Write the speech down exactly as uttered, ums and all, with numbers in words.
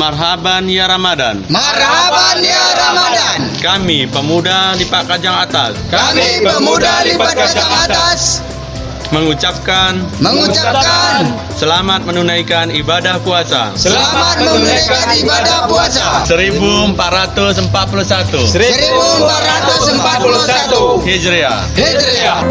Marhaban ya Ramadan. Marhaban ya Ramadan. Kami pemuda Lipat Kajang Atas. Kami pemuda Lipat Kajang Atas. Mengucapkan. Mengucapkan. Selamat menunaikan ibadah puasa. Selamat menunaikan ibadah puasa. Seribu empat ratus empat puluh satu. Seribu empat ratus empat puluh satu. Hijriah. Hijriah.